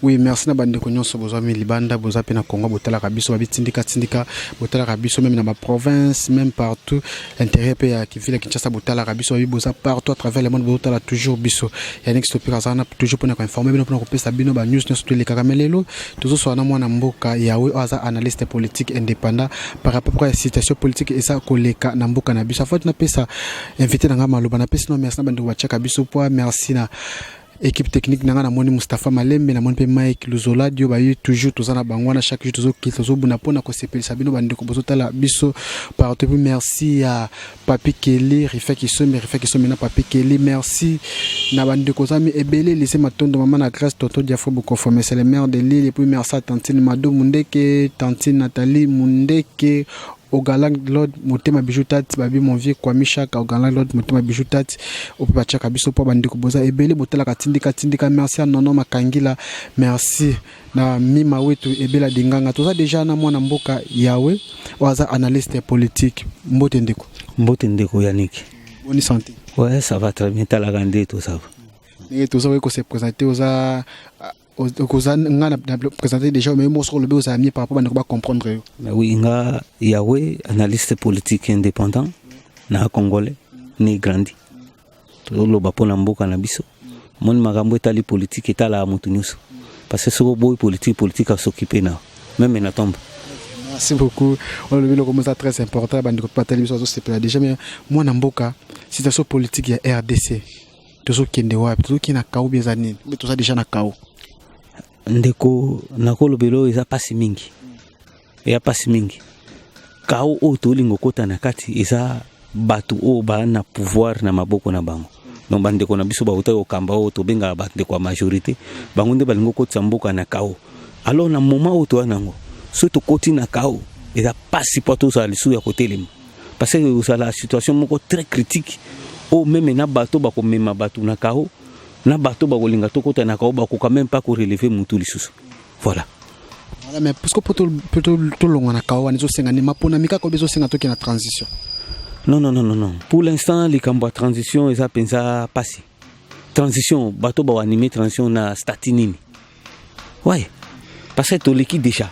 Oui, merci na bandeko nyonso bozwami libanda, boza mpe na Congo, botalaka biso babi tindika tindika, botalaka biso même na baprovince, même partout intérieur mpe ya ville ya Kinshasa, botalaka biso babi boza partout à travers le monde, bozotala toujours biso. Yannick Stopir aza na toujours mpona koinforme bino, mpona kopesa bino banews nyonso toelekaka. Me lelo tozoswala na mwana mboka Yawe oyo aza analyste politique indépendant par rapport ya situation politique eza koleka na mboka na biso. Afati napesa invité na ngai maloba, napesi no merci na bandeko batiaka biso po merci na équipe technique na nga. Namoni Mustapha Malembe, namoni mpe Mike Luzoladio, bayi toujours toza na bango wana. Chaque jour tozokita, tozobunda mpona kosepelisa bino bandeko bozotala biso partout. Mpe merci ya Papi Keli, Rifa Kisombe, Rifa Kisombe na Papi Keli. Merci na bandeko ozami ebele, Lise Matondo, mama na Grâce, Toto Diafo Bokofo, c'est le maire de l'île. Et puis merci à tantine Mado Mundeke, tantine Nathalie Mundeke, Ogalang Lord Motema Bijou Tati, babi mon vieux Kwami Chaka, Ogalang Lord Motema Bijou Tati, ope batiaka biso mpo bandeko boza ebele botalaka tindika tindika. Merci ya Nono Makangila, merci na Mima wetu Ebela Dinganga. Toza déjà na mwana mboka Yawe oyo aza analyste politique. Mbote ndeko. Mbote ndeko Yannick. Boni santé? Ouais, ça va très bien, talaka nde to ça va. Ndenge toza oye kose présenter, oza okoza nga na présenter déjà, mais mo soko olobi ozala mieux par rapport bandeko bacomprendre yo. Mais oui, nga Yahweh, analyste politique indépendant, na congolais, né grandi. Tozoloba mpona mboka na biso. Moni makambo etali politique etalaka motu nyonso. Parce que soki oboyi politique, politique asokipe na même na tombe. Merci beaucoup. Olobi eloko moza très important, bandeko mpe batali biso azosepela déjà. Mais mwana mboka, situation politique ya RDC, tozokende wapi? Tozokende na chaos bi eza nini? Mpe toza déjà na chaos? Ndeko, nakolobela oyo eza mpasi mingi, eya mpasi mingi. Chaos oyo tolinga okota na kati eza bato oyo baa na pouvoir na maboko na bango. Donc bandeko na biso bautaki kokamba, oyo tobengaka bandeko ya majorité, bango nde balingi okotisa mboka na chaos. Alors na moment oyo toya nango, soki tokoti na chaos, eza mpasi mpo tozala lisusu ya kotelema, parce que ozala situation moko très critique oyo même na bato bakomema bato na chaos, na bato bakolinga tokota na chaos, bakoka même pas korelever mutu lisusu. Voilà. Voilà, mais parce que po tolongwa na chaos wana, ezosenga nini? Maponami kaka oyo ezosenga tokende na transition? Non, non, non, non, non, pour l'instant likambo ya transition eza mpenza mpasi. Transition, bato baoanime transition na statut nini? Ouais, parce que toleki déjà,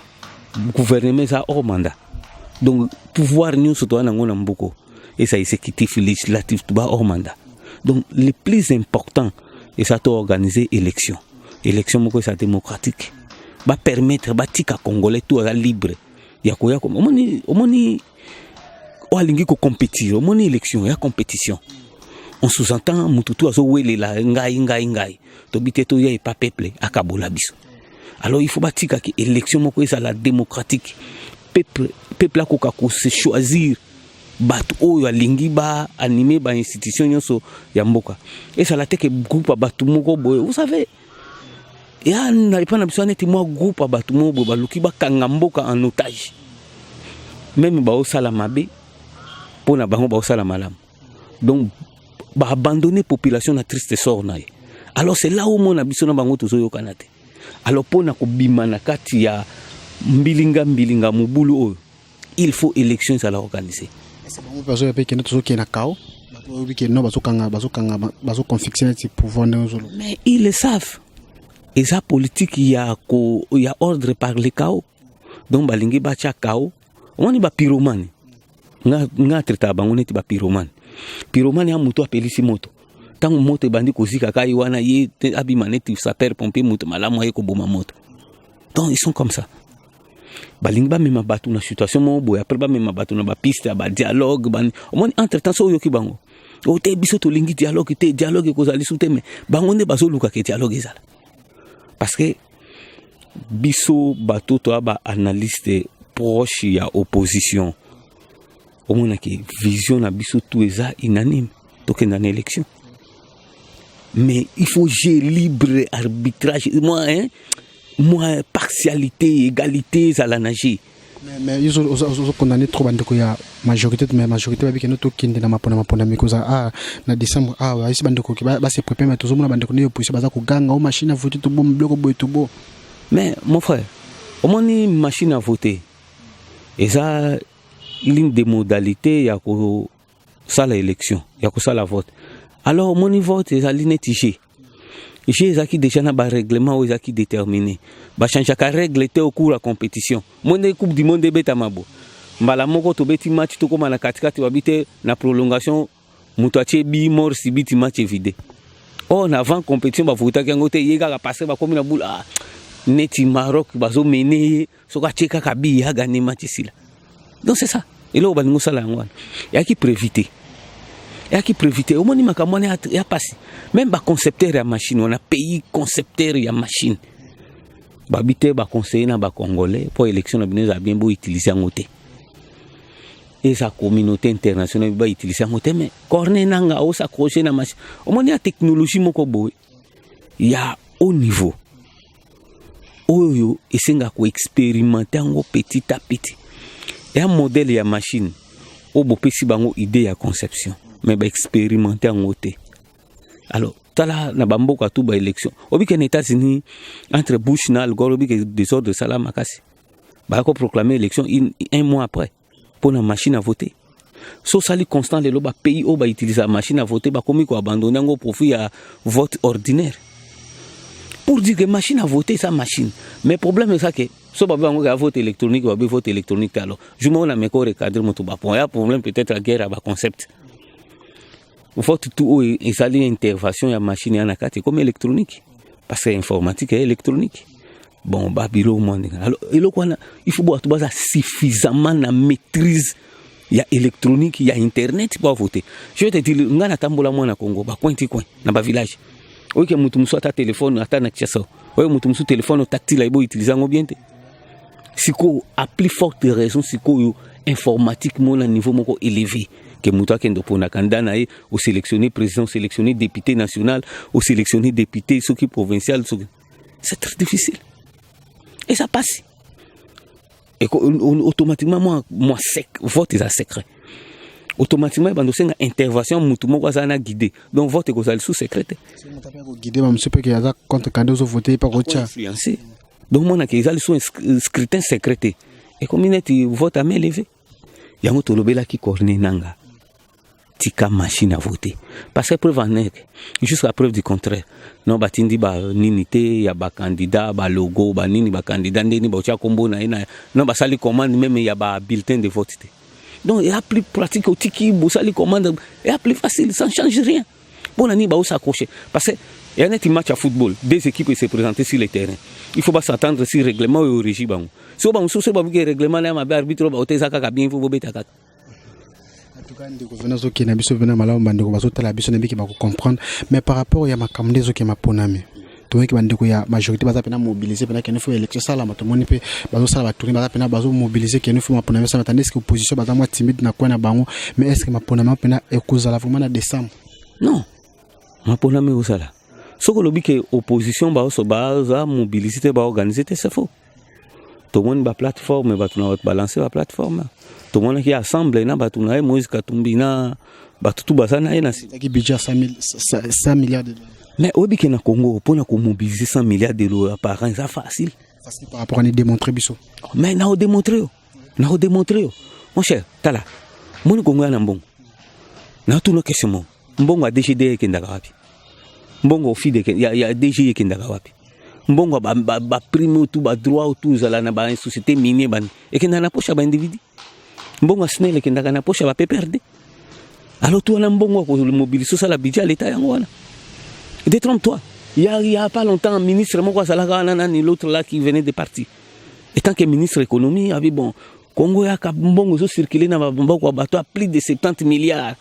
gouvernement eza hors mandat. Donc pouvoir nyonso toza nango na mboka eza exécutif, législatif, toba hors mandat. Donc le plus important eza toorganiser élection, élection moko eza démocratique, bapermettre batika congolais tout aza libre ya koya. Omoni, omoni oyo alingi kocompétir, omoni élection ya compétition, on sous-entend mutu tu azowelela ngai ngai ngai, tobi te, toya epa peuple akabola biso. Alors il faut batikaki élection moko ezala démocratique, peuple, peuple akoka kose choisir bato oyo alingi baanime bainstitution nyonso ya mboka. Ezala te ke groupe ya bato moko boye. Vous savez, ya na epai na biso neti mwa groupe ya bato moko boye baluki bakanga mboka en otage. Même baosala mabe mpo na bango, baosala malamu. Donc baabandonne population na triste sort na ye. Alors c'est là omona biso na bango tozoyokana te. Alors mpo na kobima na kati ya mbilinga mbilinga mobulu oyo, il faut élection ezala organisée. Bango mpe bazoya mpe kende, tozokende na chaos. Bato oyobi ke no bazokanga, bazokanga, bazoconfectionne neti pouvoir ndenge ozoloba. Mais ils le savent, eza politique ya ordre par le chaos. Donc balingi batya chaos. Omoni bapyromane, nga traitaka bango neti bapyromane. Pyromane ya moto apelisi moto, ntango moto ebandi kozika kai wana, ye abima neti sapeur pompier, moto malamu aye koboma moto. Donc ils sont comme ça, balingi bamema bato na situation moko boye, après bamema bato na bapiste ya badialogue. Omoni, entre temps so oyoki bango o te, biso tolingi dialogue te, dialogue ekozala lisu te. Mais bango nde bazolukaka dialogue ezala, parce que biso bato toya baanalyste proche ya opposition, omonaki vision na biso tout eza unanime, tokenda na élection. Mais il faut j'ai libre arbitrage, moi, hein, moi partialité, égalité ezala na jeu. Mais yo ozokondamne trop bandeko ya majorité, mais majorité babikende tokende na mapona mapona mikoza a na décembre awa, ayesi bandeko base prépare. Mais tozomona bandeko nde opposition baza koganga o machine à voter, tobo biloko boye tobo. Mais mon frère, omoni machine à voter eza l'une des modalités ya kosala élection, ya kosala vote. Alors omoni, vote ezali neti jeu. Jeu ezalaki déjà na barèglement oyo ezalaki déterminé. Bachangeaka règle te au cours ya compétition. Mo ndenge Coupe du monde ebetama bo, mbala moko tobeti match, tokóma na katikati, babi te, na prolongation moto atie but, mort subite, match evide. Or na avant compétition bavotaki yango te. Ye kaka parce bakomi na bula, ah, neti Maroc bazomene ye, soki atie kaka but, agagner, match esila. Donc c'est ça eloko balingi osala. Yango wana eyaki prévu te, eyaki prévu te. Omoni makambo wana ya pasi. Même baconcepteur ya machine wana, pays concepteur ya machine, babi te, baconseiller na bacongolais mpo élection na bino ezala bien, boutiliser yango te. Eza communauté internationale, bautiliser yango te. Mais Corneille Nanga os'accroche na machine. Omoni ya technologie moko boye ya haut niveau oyo esengaka koexpérimenter yango petit à petit. Eya modèle ya machine oyo bopesi bango idée ya conception, mais baexpérimente yango te. Alors tala na bamboka tu baélection, obike na États-Unis, entre Bush na Al Gore, obike désordre esala makasi. Baya koproclamer élection un mois après mpo na machine à voter. So osali constant, lelo bapays oyo bautilisaka machine à voter bakomi koabandonner yango au profit ya vote ordinaire, pour dire que machine à voter eza machine. Mais problème eza ke so babe yango ya vote électronique, babe vote électronique te. Alors juma oyo na meko recadre moto bapon ya problème, peut-être ya guerre ya baconcept. Vote tout oyo ezali intervention ya machine ya na kati ekomi électronique, parce que informatique ya électronique. Bon, babiloko mwa ndenge. Alors eloko wana, il faut bato baza suffisamment na maîtrise ya électronique, ya internet, po voter. Je vais te dire, ngai natambola mwana Congo, bacoin ti coin na bavillage, oyo ke motu mosusu ata telefone, ata na Kinshasa oyo, motu mosusu telefone tactile ayebi outiliser yango bien te. Sikoyo, à plus forte raison sikoyo informatique mo na niveau moko élevé, ke moto akende mpona candidat na ye, osélectionner président, osélectionner député national, osélectionner député soki provincial soki, c'est très difficile et ça passe. Et automatiquement moi sec vote eza secret. Automatiquement ebanda osenga intervention mutu moko aza na guide, donc vote ekozala lisusu secret te. Guide bamosusu mpe ke aza contre candidat ozovote mpa kotya. Influencé. Donc monaka eza lisusu scrutin secret te, ekomi neti vote à main levée. Yango tolobelaki Corneille Nanga, tika machine à voter, parce que preuve en est, jusqu'à preuve du contraire, non, batindi banini te ya bacandidat, balogo banini, bacandidat ndeni baotia kombo na ye na non, basali commande même ya babulletin de vote te. Donc eya plus pratique, otiki bosali commande, eya plus facile, ça ne change rien. Mpona nini baos'accrocher? Parce que eya neti match ya football, deux équipes se présenter sur le terrain, il faut bas'attendre si règlement oyo régi bango. So bamosusu oyo babuki règlement na ya mabe, arbitre oyo baote eza kaka bien, il faut bobeta kaka. Tuka ndeko vena azokende biso vena malamu. Bandeko bazotala biso, nayebiki bakocomprendre. Mais par rapport ya makambo nde ezokema mponami, tomoniki bandeko ya majorité baza mpena mobilisé mpena kende faut élection esalama. Tomoni mpe bazosala batournée, baza mpena bazomobiliser kende faut maponami esalama, tandis que opposition baza mwa timide na coin na bango. Mais est ce que maponami mpena ekozala vraiment na décembre? Non, maponami ekozala. Soki olobi ke opposition baoso baza mobilisé te, baorganiser te, c'est faux. Tomoni baplateforme, bato na bato balance baplateforme. Tomonaki assemble na bato na ye, Moïse Katumbi na bato tu baza na ye na ezalaki budget ya 100 milliards de dollars. Mais oyebi ke na Congo, mpona komobiliser 100 milliards de dollars par an, eza facile. Facile par rapport ani démontrer biso. Mais na odémontrer yo, na odémontrer yo, mon cher. Tala, moni Congo ya na mbongo. Natuna question moko: mbongo ya DGD ekendaka wapi? Mbongo OFIDA ya DG ekendaka wapi? Mbongo baprime otu, badroit otu ezala na basociété minier bani, ekendaka na poche ya baindividu. Mbongo ya SNEL ekendaka na poche ya baPPRD. Alors tu wana mbongo ya komobiliser, osala budget ya l'État, yango wana. Détrompe-toi, il y a pas longtemps, ministre moko azalaka wana, nani, l'autre là qui venait de partir étant que ministre économie, abi bon, Congo yaka mbongo ezocircule na maboko ya bato ya plus de 70 milliards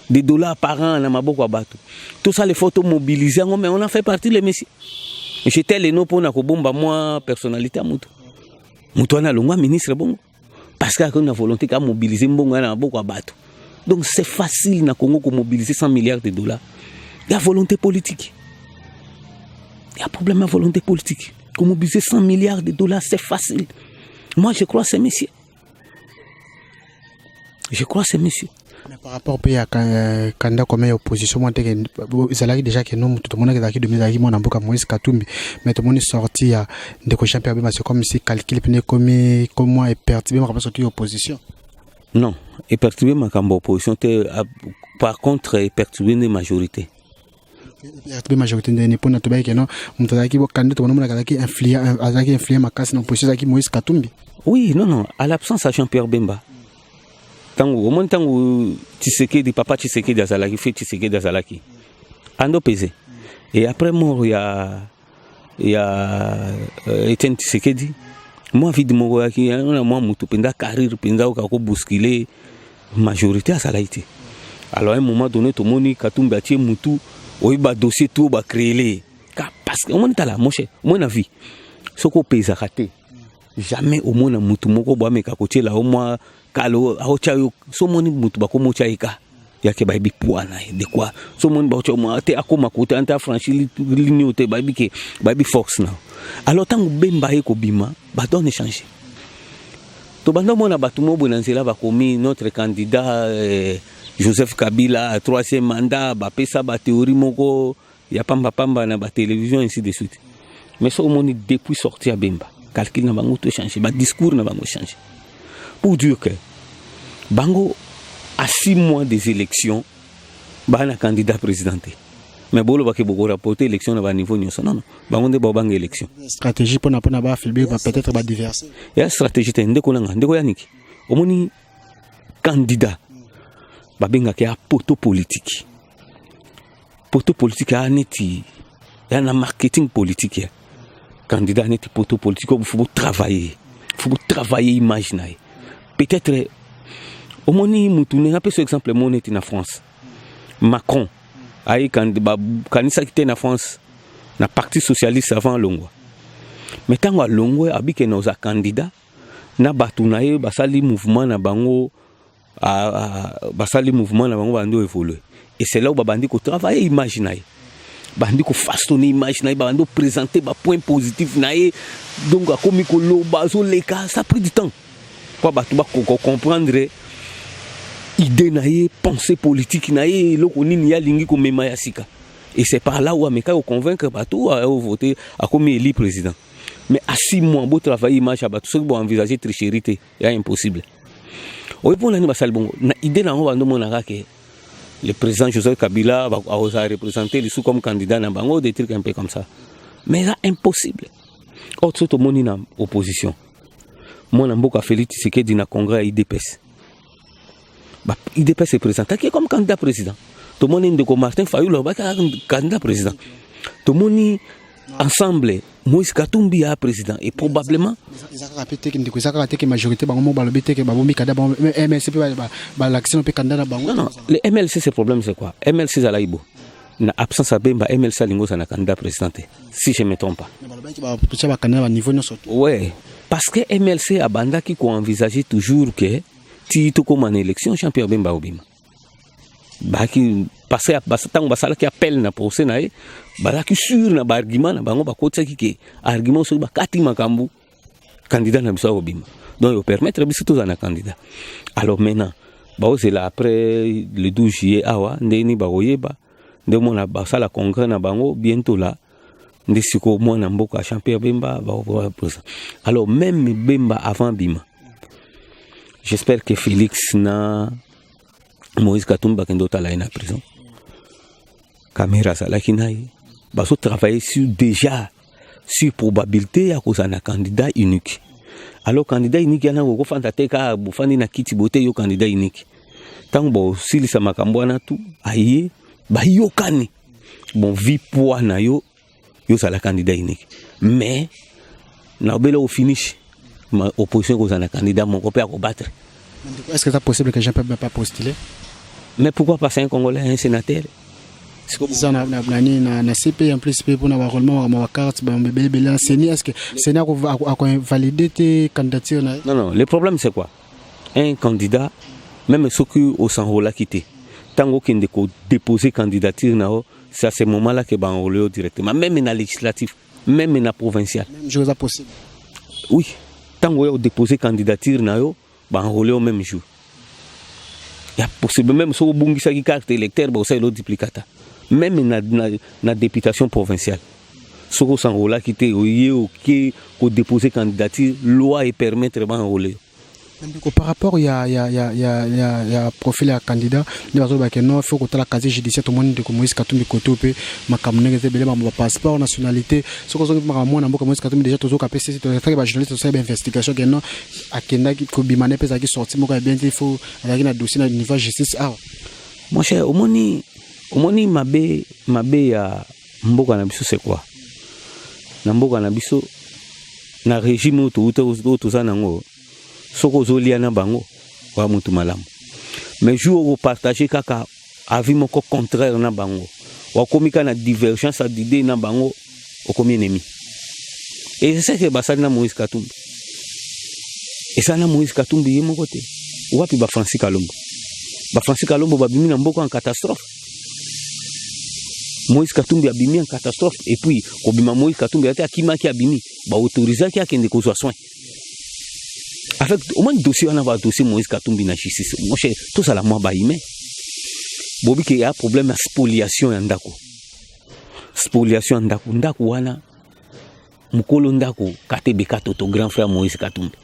de dollars par an na maboko ya bato. Tosala effort, tomobiliser yango. Mais on a fait partie les messieurs, j'étais leno mpona kobomba mwa personnalité ya moto. Moto wana alongwa ministre bongo parce que akoki na volonté ka mobiliser mbongo wana na maboko ya bato. Donc c'est facile na Congo komobiliser 100 milliards de dollars. Il y a volonté politique, il y a problème ya volonté politique. Komobiliser 100 milliards de dollars, c'est facile. Moi, je crois ces messieurs, je crois ces messieurs. Mais par rapport mpe ya candidat commun ya opposition, mwana teke ezalaki déjà ke no moto tomonaki ezalaki domi, ezalaki mwana mboka Moïse Katumbi. Mais tomoni sorti ya ndeko Jean Pierre Bemba, c'est comme si calcul pene ekomi comme eperturbe makambo surtout ya opposition. Non, eperturbe makambo opposition te. Par contre, eperturbe nde majorité. Mpe majorité ndeni mpona tobayaki keno moto azalaki candidat, tobonomonaka azalaki influent makasi na opposition, azalaki Moïse Katumbi. Oui, non, non, à l'absence ya Jean Pierre Bemba, ntango omoni, ntango Tshisekedi, papa Tshisekedi azalaki, fe Tshisekedi azalaki ando pese, et après mort ya Etienne Tshisekedi, mwa vide moko yaki na mwa motu mpenza, carrière mpenza oka kobousculer majorité azalaki te. Alors à un moment donné, tomoni Katumbi atie mutu oyi badossier to bacréele ka, parce que omoni, tala mon cher, omoni na vie, soki opezaka te, jamais omona mutu moko bo ameka kotiela yo mwa kalo aotya yo. So omoni mutu bakoma otya ye ka yake, bayebi poids na ye de quoi. So omoni baotya mwa te, akoma kote ante afranchi ligne oyo te, bayebi ke bayebi force na. Alors ntango Bemba ye kobima, badonne change. Tobanda omona bato mo boye na nzela bakomi "Notre candidat Joseph Kabila, troisième mandat". Bapesa bathéorie moko ya pambapamba na batélévision, ainsi de suite. Mais so omoni, depuis sorti ya Bemba, calcul na bango to change, badiscours na bango change, pour dire que bango à 6 mois des élections baa na candidat président te. Mais bolobaki bokorapporter élection na baniveau nyonso. Non, non, bango nde baobanga élection. Stratégie mpona baaffaiblir peut-être baadversaire. Ya stratégie te, ndeko nanga, ndeko yaniki. Omoni, candidat babengaka ya poteau politique. Poteau politique aya neti ya na marketing politique. Ya candidat neti poteau politique oyo faut botravailler image na ye. Peut-être omoni mutu ndenge apesa exemple mo neti na France, Macron aye, bakanisaki te na France na Parti socialiste avant alongwa. Mais ntango alongwe, abikende oza candidat na bato na ye, basali mouvement na bango, basali mouvement na bango, bandi oévolue. Et c'est là où babandi kotravailler image na ye, bandi kofaçonner image na ye, babandi koprésenter bapoint positif na ye. Donc akomi koloba, azoleka. Ça pris du temps po bato bakocomprendre idée na ye, pensée politique na ye, eloko nini ye alingi komema ya sika. Et c'est par là où amekaki koconvaincre bato aovote, akomi élu président. Mais à 6 mois botravaille image ya bato, soki boenvisage tricherie te, ya impossible. Oyo mpo nani basali bongo na idée na yango, bandomonaka ke le président Joseph Kabila akozala représenter lisu comme candidat na bango, des trucs un peu comme ça. Mais eza impossible. Or so tomoni na opposition, mwana mboka Félix Tshisekedi na congrès ya UDPS, UDPS eprésentaki comme candidat président. Tomoni ndeko Martin Fayulu alobaki candidat président. Tomoni ensemble, Moïse Katumbi ya président et probablement Eza kaka mpe teke, ndeko, eza kaka teke majorité bango moko balobi teke babombi candidat bango. MLC mpe balakisi mpe candidat na bango. Non, non, le MLC, ce problème, c'est quoi? MLC ezalaki bo na absence ya Bemba, MLC alingi ozala na candidat président te, si je me trompe pas. Balobaki batia bacandidat baniveau nyonso. Ouais, parce que MLC abandaki koenvisager toujours ke ti tokóma na élection, Jean Pierre Bemba obima. Baki parce que ntango basalaki appel na procès na ye, bazalaki sûr na baargument na bango. Bakotisaki ke argument soki bakati makambo, candidat na biso akobima, donc opermettre biso tozala na candidat. Alors maintenant baozela après le 12 juillet awa ndeni bakoyeba nde mona basala congrès na bango bientôt là, nde sikoyo mwana mboka Jean Pierre Bemba bakoprésent. Alors même Bemba avant bima, j'espère que Félix na Moïse Katumbi bakende otala ye na prison. Kamerhe azalaki na ye, bazotravailler sur déjà sur probabilité ya kozala na candidat unique. Alors candidat unique wana, okofanda te kaka bofandi na kiti boye te, yo candidat unique. Ntango bosilisa makambo wana tu, aye bayokani, bon, vi poids na yo, yo ozala candidat unique. Mais na obele au finish, ma opposition ekozala na candidat moko mpe akobattre. Est-ce que c'est possible que Jean Pierre pas postuler? Mais pourquoi pas? Un Congolais, un sénateur. Eza nani na CP en plus mpe mpona barôlement ma bacarte ebele na CENI. Est ce que CENI akovalide te candidature na ye? Non, non, le problème, c'est quoi? Un candidat, même soki osenrolaki te, ntango okende kodéposer candidature na yo, c'est à ce moment là que baenrôle yo directement, même na législatif, même na provincial. Même jour eza possible? Oui, ntango oya odéposer candidature na yo, baenrôle yo même jour. Ya possible, même soki obungisaki carte électeur, bakosalela yo duplicata. Même na députation provinciale, soki osenrôlaki te, oye oke kodéposer candidature, loi epermettre baenrôle yo. Ndeko, par rapport ya profil ya candidat nde bazolobaka no, faut kotala casier judiciaire. Tomoni ndeko Moïse Katumbi kote mpe makambo ndenge eza ebele, makambo bapasseport, nationalité. Soki ozongi makambo mwana mboka Moïse Katumbi, déjà tozoka mpe totaki bajournaliste, tosali bainvestigation ke no, akendaki kobima ne mpe ezalaki sorti moko ya bien te. Faut azalaki na dossier na niveau ya justice awa. Mon cher, omoni mabe ya mboka na biso, c'est quoi? Na mboka na biso, na régime oyo touta, oyo toza nango, soki ozolia na bango, oya motu malamu, mais jour okopartage kaka avis moko contraire na bango, wakomi kaka na divergence ya d'idée na bango, okomi ennemi. Et c'est ce que basali na Moïse Katumbi. Esali na Moïse Katumbi ye moko te. Wapi baFrancis Kalombo? BaFrancis Kalombo babimi na mboka en catastrophe. Moïse Katumbi abimi en catastrophe. Et puis kobima Moïse Katumbi ate akimaki, abimi, baautorisaki akende kozwa soin avec omoni dossier wana, badossier Moïse Katumbi na justice. Mon cher, tozala mwa bahumain. Bobi ke ya problème ya spoliation ya ndako, spoliation ya ndako. Ndako wana, mokolo ndako Katebe Katoto, grand frère Moïse Katumbi.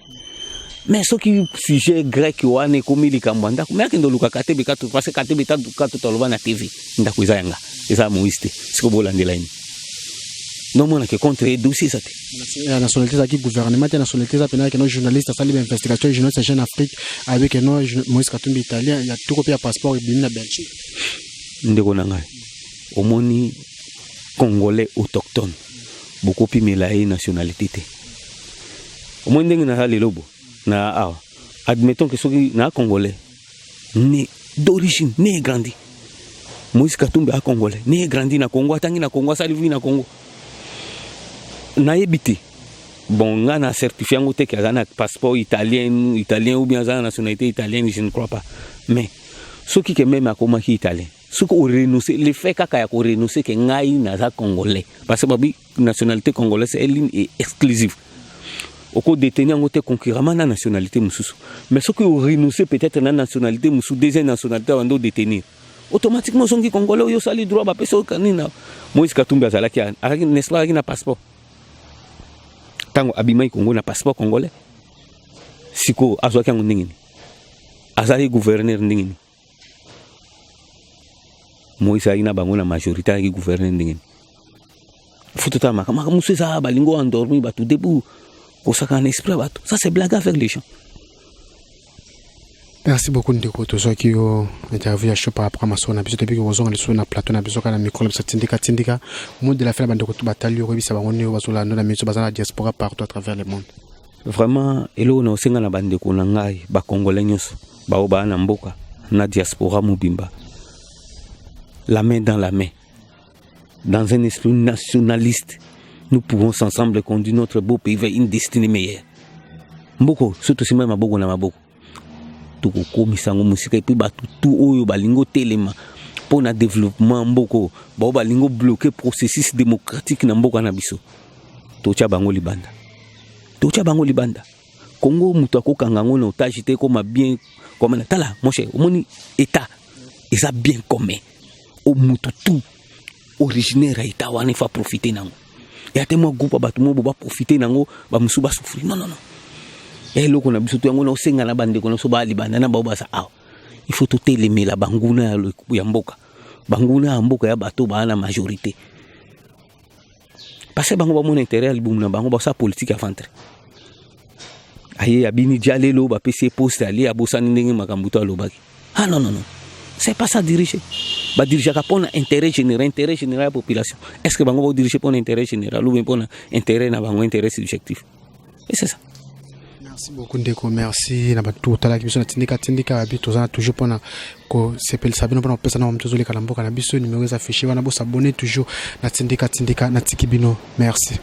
Mais soki sujet grec wana ekomi likambo ya ndako, mais akende oluka Katebe Katoto, parce que Katebe Katoto aloba na TV: "Ndako eza yanga, eza ya Moïse te." Siko bolandela ye, nomonake contre ye dossier eza te. Ya nationalité ezalaki gouvernement te, nationalité eza mpena keno journaliste asali bainvestigation, journaliste ya Jeune Afrique ayebi keno Moïse Katumbi italien, ya tuko mpe ya passeport ebimi na Belgique. Ndeko na ngai, omoni, Congolais autochtone bokopimela ye nationalité te. Omoni ndenge naza lelo bo na awa, admettons que soki na Congolais né d'origine, né grandi, Moïse Katumbi a Congolais né, grandi na Congo, atangi na Congo, asali vie na Congo, nayebi te. Bon, nga na certifie yango te ke aza na passeport italien ou bien aza na nationalité italienne, je ne crois pas. Mais soki ke même akomaki italien, soki orenonce, le fait kaka ya korenonce ke ngai naza Congolais, parce que babi nationalité congolaise, c'est ligne et exclusive, okodétenir yango te concurremment na nationalité mosusu. Mais soki orenonce peut-être na nationalité mosusu, deuxième nationalité bando odétenir, automatiquement ozongi Congolais. Oyo osali droit, bapesi nini na Moïse Katumbi azalaki, n'est-ce pas, azalaki na passeport ntango abimaki Congo, na passeport congolais. Sikoyo azwaki yango ndenge nini? Azalaki gouverneur ndenge nini? Moïse azalaki na bango na majorité, azalaki gouverneur ndenge nini? Faut totala makambo mosusu eza balingo endormi bato debout, kosaka na esprit ya bato. Ça, c'est blague avec les gens. Merci beaucoup, ndeko. Tozwaki yo interview ya show par rapport à masolo na biso. Toyebi kozonga lisusu na plateau na biso kaka na micro na biso. Tindika tindika, mot de la fin na bandeko to batali yo, koyebisa bango nini bazolanda na miso, baza na diaspora partout à travers le monde. Vraiment, eloko na osenga na bandeko na ngai Bacongolais nyonso bao baa na mboka na diaspora mobimba, la main dans la main, dans un esprit nationaliste, nous pouvons ensemble conduire notre beau pays vers une destinée meilleure. Mboko so tosimba maboko na maboko, tokokomisa yango mosika. Et puis bato tu oyo balingi otelema mpo na développement mboka, bao balingi obloquer processus démocratique na mboka na biso, totya bango libanda, totya bango libanda. Kongo, moto akokanga yango na otage te. Ekoma bien commun. Tala, mon cher, omoni état eza bien commun. O moto tu originaire ya état wana efa profite nango. Ya te mwa groupe ya bato mo bo baprofite nango, bamosusu basouffrir. Non, non, non. Ya eloko na biso to yango na osenga na bandeko na biso baya libanda na bao baza awa, il faut totelemela banguna ya mboka, banguna ya mboka ya bato baa na majorité, parce que bango bamona intérêt ya libumu na bango, basala politique ya ventre. Aye abini dia lelo, bapesi ye poste, alie, abosani ndenge makambo to alobaki. Ah non, non, non, c'est pas ça diriger. Badirigeaka mpona intérêt général, intérêt général ya population. Est ce que bango baodirige mpona intérêt général ou bien mpona intérêt na bango, intérêt subjectif? Et c'est ça. Merci beaucoup, ndeko. Merci na bato otalaki biso na Tindika Tindika. Babi toza na toujours mpona kosepelisa bino, mpona kopesa na bamoto ozoleka na mboka na biso. Numéro eza affiché wana. Bosabone toujours na Tindika Tindika. Natiki bino, merci.